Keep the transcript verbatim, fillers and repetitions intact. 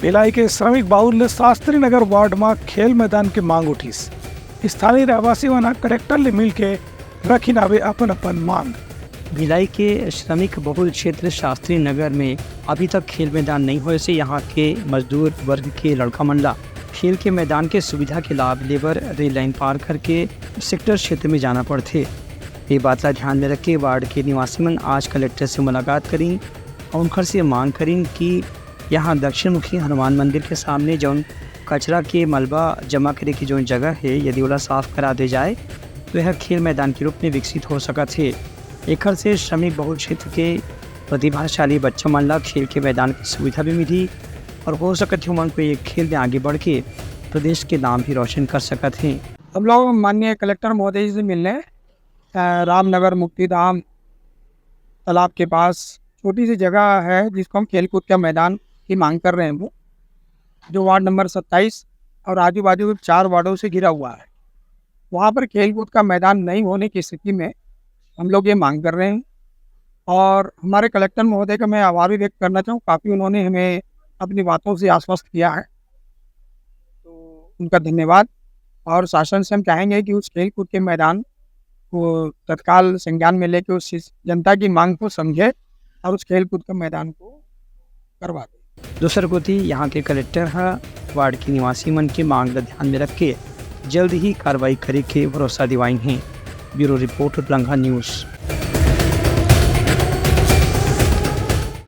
भिलाई के श्रमिक बाहुल्य शास्त्री नगर वार्ड म खेल मैदान के मांग उठिस। स्थानीय रहवासी मन ह कलेक्टर ले मिलके रखिन हावे अपन अपन मांग। भिलाई के श्रमिक बहुल क्षेत्र शास्त्री नगर में अभी तक खेल मैदान नहीं होए से यहाँ के मजदूर वर्ग के लड़का मन ला खेल के मैदान के सुविधा के लाभ लेबर रेल लाइन पार करके सेक्टर क्षेत्र में जाना पड़थे। ये बात ला ध्यान में रख के वार्ड के निवासी मन आज कलेक्टर से मुलाकात करिन और उनकर से मांग करिन कि यहाँ दक्षिण मुखी हनुमान मंदिर के सामने जौन कचरा के मलबा जमा करे के जौन जगह हे, यदि ओला साफ करा दे जाए, तो यह खेल मैदान के रूप में विकसित हो सकत हे। एखर से श्रमिक बहुल क्षेत्र के प्रतिभाशाली बच्चा मन ला खेल के मैदान की सुविधा भी मिली और हो सकत हे, उमन को एक खेल में आगे बढ़ के प्रदेश के नाम भी रोशन कर सकत हे। हम लोग माननीय कलेक्टर महोदय जी से मिलने, अ, रामनगर मुक्तिधाम तालाब के पास छोटी सी जगह है, जिसको हम खेलकूद का मैदान की मांग कर रहे हैं, वो जो वार्ड नंबर सत्ताईस और आजू बाजू के चार वार्डों से घिरा हुआ है, वहाँ पर खेलकूद का मैदान नहीं होने की स्थिति में हम लोग ये मांग कर रहे हैं। और हमारे कलेक्टर महोदय का मैं आभार भी व्यक्त करना चाहूँ, काफ़ी उन्होंने हमें अपनी बातों से आश्वस्त किया है, तो उनका धन्यवाद। और शासन से हम चाहेंगे कि उस खेलकूद के मैदान को तत्काल संज्ञान में लेके उस चीज, जनता की मांग को समझे और उस खेलकूद के मैदान को करवा दे। दूसर कोति यहाँ के कलेक्टर ह वार्ड के निवासी मन के मांग ला ध्यान में रख के जल्द ही कार्रवाई करे के भरोसा दिवाइन हे। ब्यूरो रिपोर्ट, उतलंघा न्यूज।